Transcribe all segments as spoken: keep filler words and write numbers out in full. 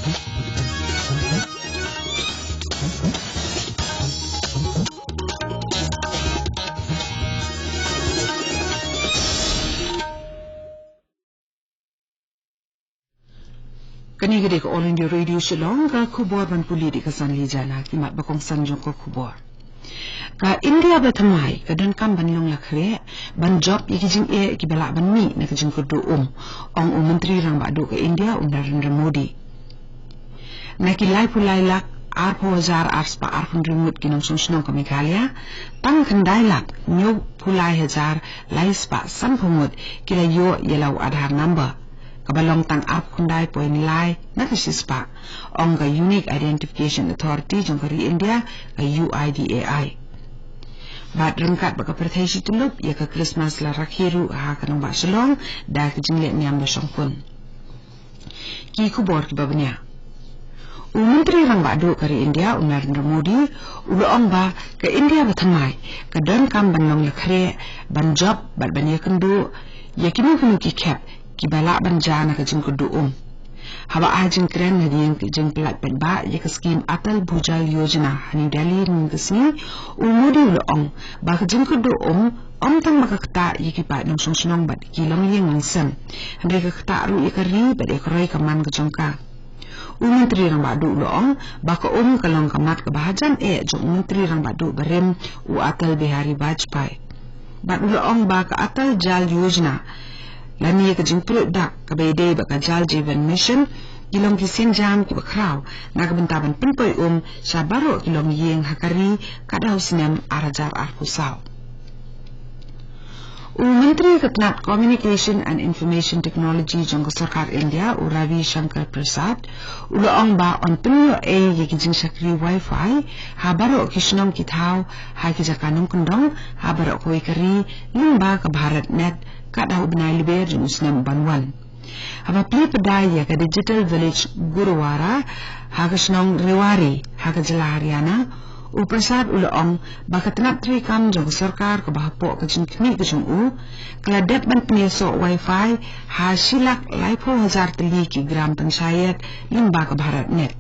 Kane ka dei ka All India Radio Shillong, ka khubor ban pule da ka Sanli Jana. Ki mat ba kongsan jong ka khubor. Ka India ba thymmai ka donkam ban long la khreh ban jop ïa ki jingeh kiba lah ban mih na ka jingkyrduh um, ong u Myntri Rangbah Duh ka India u Narendra Modi. Na ki laiphew lai lak arphew hajar arspah arphew hynriew ngut ki nongshong shnong ka Meghalaya, tang khyndai lak hynñiewphew lai hajar laispah sanphew ngut ki la ïoh ïa la u Aadhaar number, kaba long tang arphew khyndai point lai na ka shispah, ong ka Unique Identification Authority jong ka ri India, ka U I D A I. Bad ryngkat bad ka pyrthei shi tyllup, ïa ka Krismas la rakhe ruh ha ka nongbah Shillong da ka jingleh niam ba shongkun. Ki khubor kiba bniah. U Myntri Rangbah Duh ka ri India u Narendra Modi u la ong ba ka India ba thymmai ka donkam ban long la khreh ban jop bad ban ïakynduh ïa kino kino ki khep kiba lah ban jia na ka jingkyrduh um. Haba ai jingkren hadien ka jingpyllait paidbah ïa ka skim Atal Bhujal Yojana ha New Delhi mynne ka sngi, u Modi u la ong ba ka jingkyrduh um ym tang ba ka ktah ïa ki paid nongshong shnong bad ki longïing longsem, hynrei ka ktah ruh ïa ka ri bad ïa ka roi ka man ka jong ka. U Myntri Rangbah Duh u la ong ba ka um ka long ka mat kaba hajan eh jong u Myntri Rangbah Duh barim u Atal Bihari Vajpayee. Bad u la ong ba ka Atal Jal Yojana lane ka jingpynlut dak kaba ïadei bad ka Jal Jeevan Mission ki long ki sienjam kiba khraw na ka bynta ban pynpoi um sha baroh ki longïing ha ka ri katba u snem ar hajar arphew saw. U Myntri ka tnat Communication and Information Technology jong ka Sorkar India, u Ravi Shankar Prasad, u la ong ba yn pynïoh ei ïa ki jingshakri Wi-Fi ha baroh ki shnong ki thaw ha ki jaka nongkyndong ha baroh kawei ka ri lyngba ka BharatNet katba u bnai Lber jong u snem uban wan. Haba plie pdai ïa ka Digital Village Gurudwara ha ka shnong Rewari ha ka jylla Haryana, u Prasad u la ong ba ka tnat treikam jong ka sorkar kaba hapoh ka jingkhmih ka jong u ka la dep ban pynïasoh Wi-Fi ha shi lak laiphew hajar tylli ki gram panchayat lyngba ka BharatNet.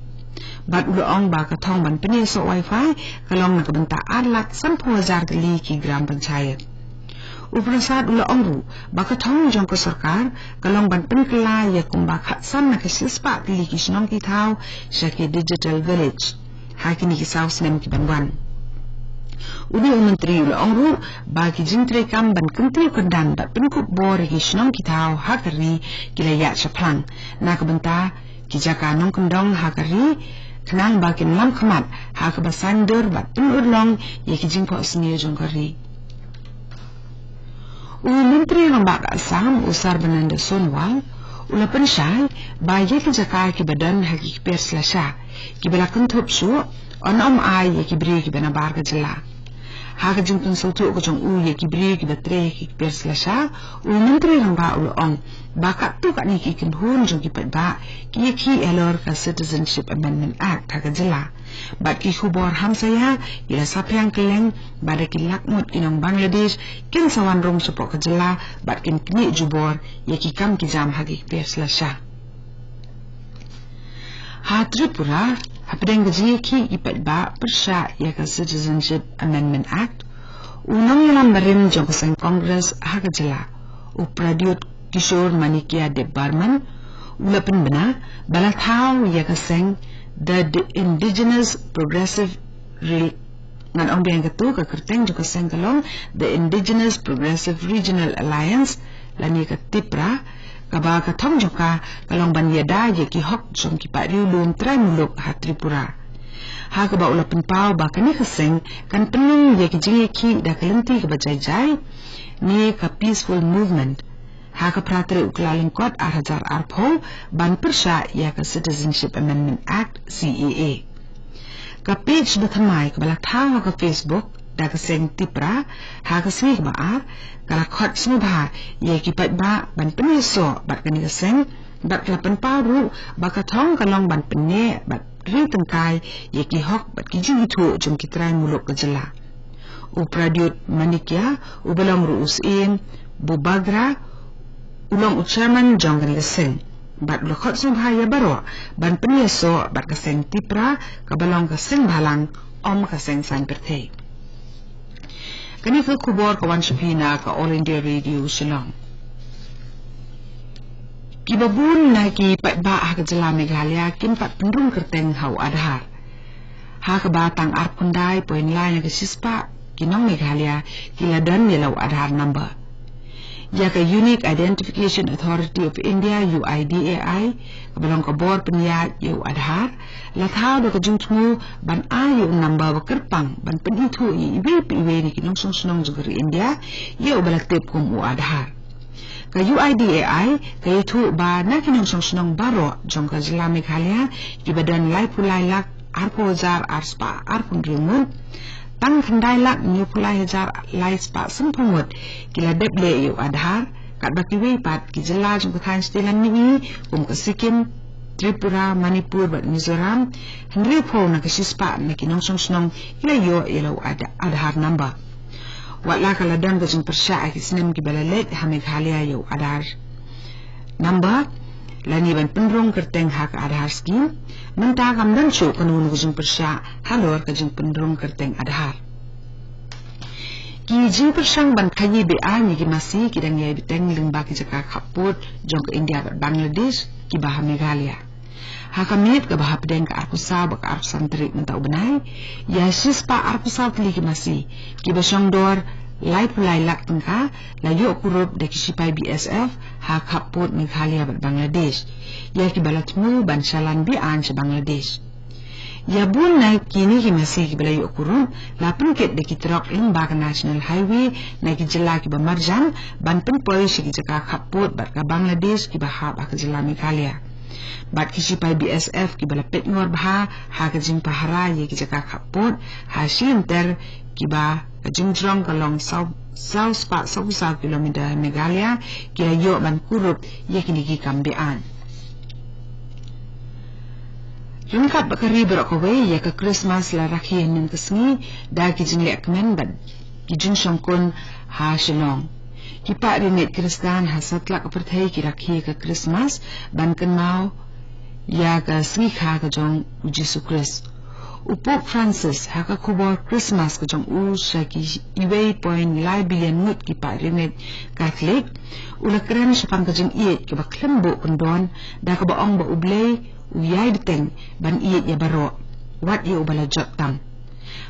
Bad u la ong ba ka thong ban pynïasoh Wi-Fi ka long na ka bynta ar lak sanphew hajar tylli ki gram panchayat. U Prasad u la ong ruh ba ka thong jong ka sorkar ka long ban pynkylla ïa kumba khatsan na ka shispah tylli ki shnong ki thaw sha ki Digital Village ha kine ki saw snem kiban wan. Une u Myntri u la ong ruh ba ki jingtreikam ban kyntiew kyndan bad pynkup bor ïa ki shnong ki thaw ha ka ri ki la ïaid shaphrang na ka bynta ki jaka nongkyndong ha ka ri, khnang ba kin lam khmat ha kaba saiñdur bad pynurlong ïa ki jingphohsniew jong ka ri. U Myntri Rangbah ka Assam, u Sarbananda Sonowal, u la pynshai ba ïa ki jaka kiba don ha ki kper slasha kiba la kynthup shuh, yn ym ai ïa ki briew kiba nabar ka jylla. Ha ka jingpynsngewthuh ka jong u ïa ki briew kiba trei ha ki kper slasha, u Myntri Rangbah u la ong ba katto katne ki kynhun jong ki paidbah ki ïakhih halor ka Citizenship Amendment Act ha ka jylla. Bad ki khubor hamsaïa ki la saphriang kylleng ba da ki lak ngut ki nong Bangladesh kin sa wan rung shapoh ka jylla bad kin knieh jubor ïa ki kam ki jam ha ki kper slasha. Ha Tripura, hapdeng ka jingïakhih ki paidbah pyrshah ïa ka Citizenship Amendment Act, u nongïalam barim jong ka seng Congress ha ka jylla, u Pradyut Kishore Manikya Debbarman, u la pynbna ba la thaw ïa ka seng The Indigenous Progressive Re-, ngan ong biang katto, ka kyrteng jong ka seng ka long The Indigenous Progressive Regional Alliance, lane ka TIPRA, kaba ka thong jong ka ka long ban ïada ïa ki hok jong ki paid riewlum trai muluk ha Tripura. Ha kaba u la pynpaw ba kane ka seng kan pynlong ïa ki jingïakhih da ka lynti kaba jai jai, ne ka peaceful movement, ha ka phra tarik u Kyllalyngkot ar hajar arphew, ban pyrshah ïa ka Citizenship Amendment Act, C A A. Ka page ba thymmai kaba la thaw ha ka Facebook da ka seng TIPRA ha ka sngi kaba ar, ka la khot sngewbha ïa ki paidbah ban pynïasoh bad kane ka seng, bad ka la pynpaw ruh ba ka thong ka long ban pynneh bad ring tyngkai ïa ki hok bad ki jingithuh jong ki trai muluk ka jylla. U Pradyut Manikya, uba long ruh u syiem Bubagra, u long u chairman jong kane ka seng. bad u la khot sngewbha ïa baroh ban pynïasoh bad ka seng Tipra kaba long ka seng bhalang, ym ka seng saiñ pyrthei. Kane ka khubor ka wan sha phi na ka All India Radio Shillong. Kiba bun na ki paidbah ha ka jylla Meghalaya kim pat pynrung kyrteng ha u Aadhaar. Ha kaba tang arphew khyndai point lai na ka shispah ki nong Meghalaya ki la don ïa la u Aadhaar number. Ïa ka Unique Identification Authority of India, U I D A I, kaba long ka bor pynïaid ïa u Aadhaar, la thaw da ka jingthmu ban ai ïa u number ba kyrpang ban pynithuh ïa iwei pa iwei na ki nongshong shnong jong ka ri India ïa uba la tip kum u Aadhaar. Ka U I D A I ka ïathuh ba na ki nongshong shnong baroh jong ka jylla Meghalaya kiba don laiphew lai lak arphew hajar ar spah arphew hynriew ngut, tang khyndai lak hynñiewphew lai hajar lai spah sanphew ngut ki la dep leh ïa u Aadhaar, katba kiwei pat ki jylla jong ka thaiñ shatei lam mihngi kum ka Sikkim, Tripura, Manipur bad Mizoram, hynriewphew na ka shispah na ki nongshong shnong ki la ïoh ïa la u Aad-, Aadhaar number. Wat la ka la don ka jingpyrshah ha ki snem kiba la leit ha Meghalaya ïa u Aadhaar number lane ban pynrung kyrteng ha ka Aadhaar scheme, mynta kam don shuh kano kano ka jingpyrshah halor ka jingpynrung kyrteng Aadhaar. Ki jingpyrshang ban khaïi be-aiñ ïa ki masi ki dang ïai bteng lyngba ki jaka khappud jong ka India bad Bangladesh kiba ha Meghalaya. Ha ka miet kaba hapdeng ka arphew saw bad ka arphew san tarik mynta u bnai, ïa shispah arphew saw tylli ki masi kiba shong dor laiphew lai lak tyngka la ïoh kurup da ki shipai B S F ha khappud Meghalaya bad Bangladesh, ïa kiba la thmu ban shalan be-aiñ sha Bangladesh. Ïa bun na kine ki masi kiba la ïoh kurup la pynkit da ki trok lyngba ka National Highway na ki jylla kiba marjan ban pynpoi sha ki jaka khappud bad ka Bangladesh kiba hap ha ka jylla Meghalaya. Bad ki shipai B S F kiba la peit ngor bha ha ka jingpahara ïa ki jaka khappud ha shi lynter kiba ka jingjrong ka long saw, saw spah saw phew saw kilometer ha Meghalaya ki la ïoh ban kurup ïa kine ki kam be-aiñ. Ryngkat bad ka ri baroh kawei, ïa ka Krismas la rakhe hynnin ka sngi da ki jingleh kmen bad ki jingshongkun ha Shillong. Ki paid riewngeit Khristan ha satlak ka pyrthei ki rakhe ka Krismas ban kynmaw ïa ka sngi kha ka jong u Jisu Khrist. U Pope Francis ha ka khubor Krismas ka jong u sha ki uwei point lai billion ngut ki paid riewngeit Katholik, u la kren shaphang ka jingïeit kaba khlem buh kyndon da kaba ong ba U Blei u ïai bteng ban ïeit ïa baroh, wat ïa uba la jot tam.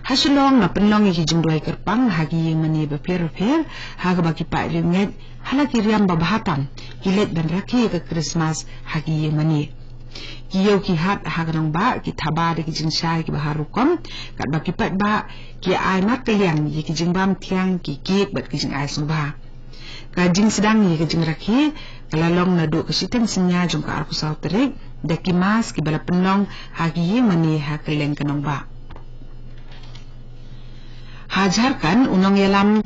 Ha Shillong la pynlong ïa ki jingduwai kyrpang ha ki ïing mane bapher bapher ha kaba ki paid riewngeit ha la ki riam babha tam ki leit ban rakhe ïa ka Krismas ha ki ïing mane. Ki ïew ki hat ha ka nongbah ki thaba da ki jingshai kiba har rukom, katba ki paidbah ki ai markylliang ïa ki jingbam thiang, ki kek bad ki jingai sngewbha. Ka jingsdang ïa ka jingrakhe ka la long naduh ka shiteng synñia jong ka arphew saw tarik da ki mass kiba la pynlong ha ki ïing mane ha kylleng ka nongbah. Ha Jharkhand, u nongïalam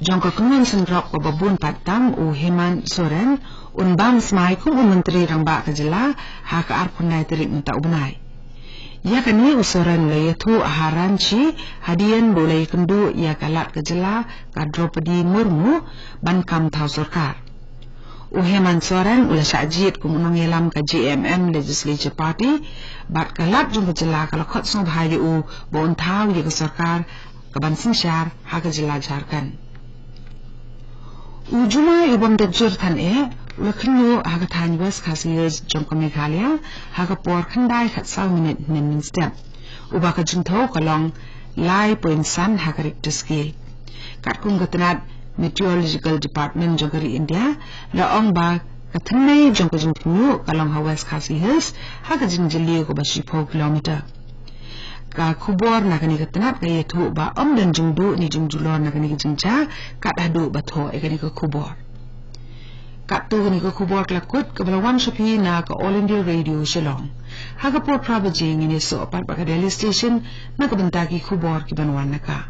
jong ka kynhun seng rock kaba bun pat tam, u Hemant Soren, un bam smai kum u Myntri Rangbah ka jylla ha ka arphew khyndai tarik mynta u bnai. Ïa kane u Soren u la ïathuh ha Ranchi hadien ba u la ïakynduh ïa ka Lat ka jylla ka Droupadi Murmu ban kam thaw sorkar. U Hemant Soren u la shah jied kum u nongïalam ka J M M Legislature Party, bad ka Lat jong ka jylla ka la khot sngewbha ïa u ba un thaw ïa ka sorkar kaban synshar ha ka jylla Jharkhand. U Jumai u bym dep jur than eh u la khynñiuh ha ka thaiñ West Khasi Hills jong ka Meghalaya ha ka por khyndai khatsaw minit hynnin mynstep, uba ka jingthew ka long lai point san ha ka Richter scale. Katkum ka tnat Meteorological Department jong ka ri India la ong ba ka thymmei jong ka jingkhynñiuh ka long ha West Khasi Hills ha ka jingjylliew kaba shiphew kilometer. Ka khubor na kane ka tnat ka ïathuh ba ym don jingduh ne jingjulor na kane ka jingjia kat haduh ba thoh ïa kane ka khubor. Katto kane ka khubor ka la kut kaba la wan sha phi na ka All India Radio Shillong. Ha ka por phra baje ngin ïasoh pat bad ka Delhi Station na ka bynta ki khubor kiban wan na ka.